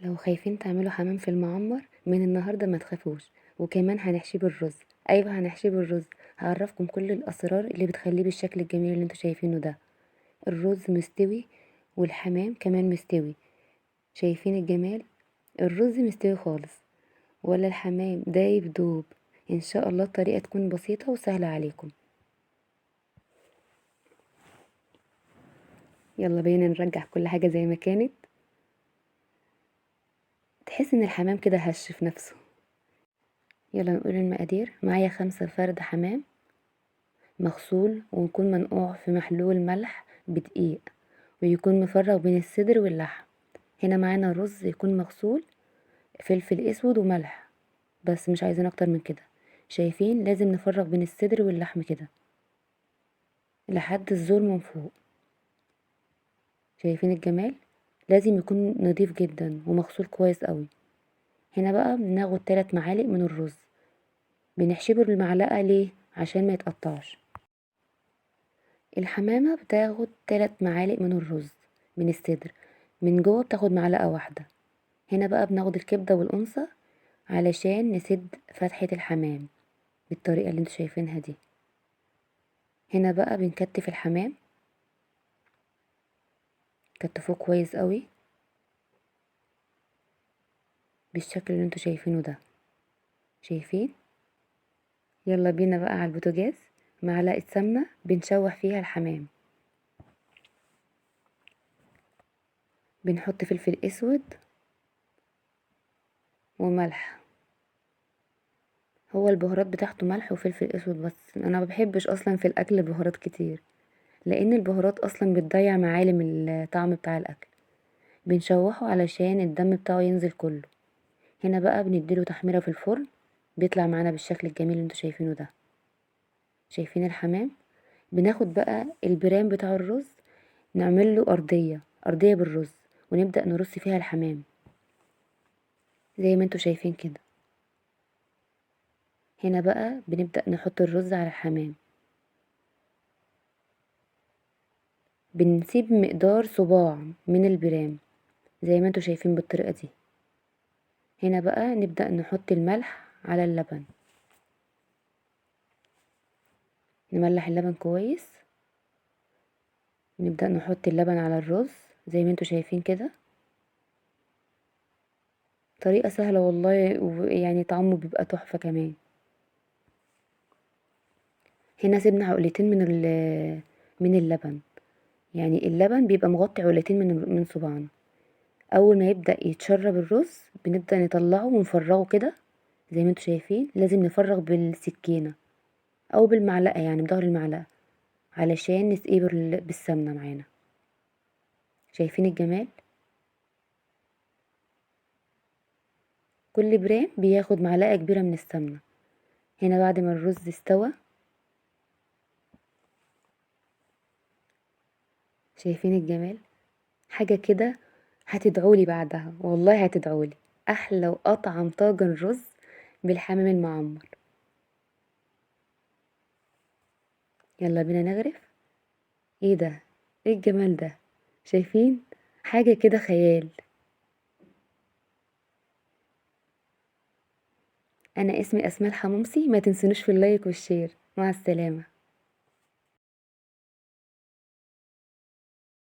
لو خايفين تعملوا حمام في المعمر من النهارده ما تخافوش، وكمان هنحشيه بالرز. ايوه هنحشيه بالرز، هعرفكم كل الاسرار اللي بتخليه بالشكل الجميل اللي انتوا شايفينه ده. الرز مستوي والحمام كمان مستوي، شايفين الجمال؟ الرز مستوي خالص ولا الحمام دايب دوب. ان شاء الله الطريقة تكون بسيطة وسهلة عليكم. يلا بينا نرجع كل حاجة زي ما كانت. تحس ان الحمام كده هش في نفسه. يلا نقول المقادير. معايا 5 فرد حمام مغسول ويكون منقوع في محلول ملح بدقيق، ويكون مفرغ بين الصدر واللحم. هنا معانا رز يكون مغسول، فلفل اسود وملح بس، مش عايزين اكتر من كده. شايفين؟ لازم نفرغ بين الصدر واللحم كده لحد الزور من فوق. شايفين الجمال؟ لازم يكون نضيف جدا ومغسول كويس قوي. هنا بقى بناخد 3 معالق من الرز، بنحشيه بالمعلقه ليه؟ عشان ما يتقطعش. الحمامة بتاخد 3 معالق من الرز من الصدر، من جوه بتاخد معلقه واحدة. هنا بقى بناخد الكبده والانثى علشان نسد فتحه الحمام بالطريقة اللي انتوا شايفينها دي. هنا بقى بنكتف الحمام، كتفوه كويس قوي بالشكل اللي انتوا شايفينه ده. شايفين؟ يلا بينا بقى على البوتاجاز. معلقه سمنه بنشوح فيها الحمام، بنحط فلفل اسود وملح. هو البهارات بتاعته ملح وفلفل اسود بس، انا ما بحبش اصلا في الاكل بهارات كتير، لان البهارات اصلا بتضيع معالم الطعم بتاع الاكل. بنشوحه علشان الدم بتاعه ينزل كله. هنا بقى بنديله تحميره في الفرن، بيطلع معانا بالشكل الجميل اللي انتوا شايفينه ده. شايفين الحمام؟ بناخد بقى البرام بتاع الرز نعمل له ارضية بالرز، ونبدا نرص فيها الحمام زي ما انتوا شايفين كده. هنا بقى بنبدا نحط الرز على الحمام، بنسيب مقدار صباع من البرام زي ما انتوا شايفين بالطريقة دي. هنا بقى نبدا نحط الملح على اللبن، نملح اللبن كويس، نبدا نحط اللبن على الرز زي ما انتوا شايفين كده. طريقه سهلة والله، ويعني طعمه بيبقى تحفة كمان. هنا سيبنا عقلتين من اللبن، يعني اللبن بيبقى مغطي عقلتين من صباعنا. اول ما يبدا يتشرب الرز بنبدا نطلعه ونفرغه كده زي ما انتوا شايفين. لازم نفرغ بالسكينة او بالمعلقه، يعني بظهر المعلقة، علشان نسقيه بالسمنه معانا. شايفين الجمال؟ كل برام بياخد معلقه كبيرة من السمنة. هنا بعد ما الرز استوى، شايفين الجمال؟ حاجة كده هتدعولي بعدها، والله هتدعولي. احلى واطعم طاجن رز بالحمام المعمر. يلا بينا نغرف. ايه ده؟ ايه الجمال ده؟ شايفين؟ حاجة كده خيال. انا اسمي اسماء الحمامسي، ما تنسونوش في ال like وال share. مع السلامة.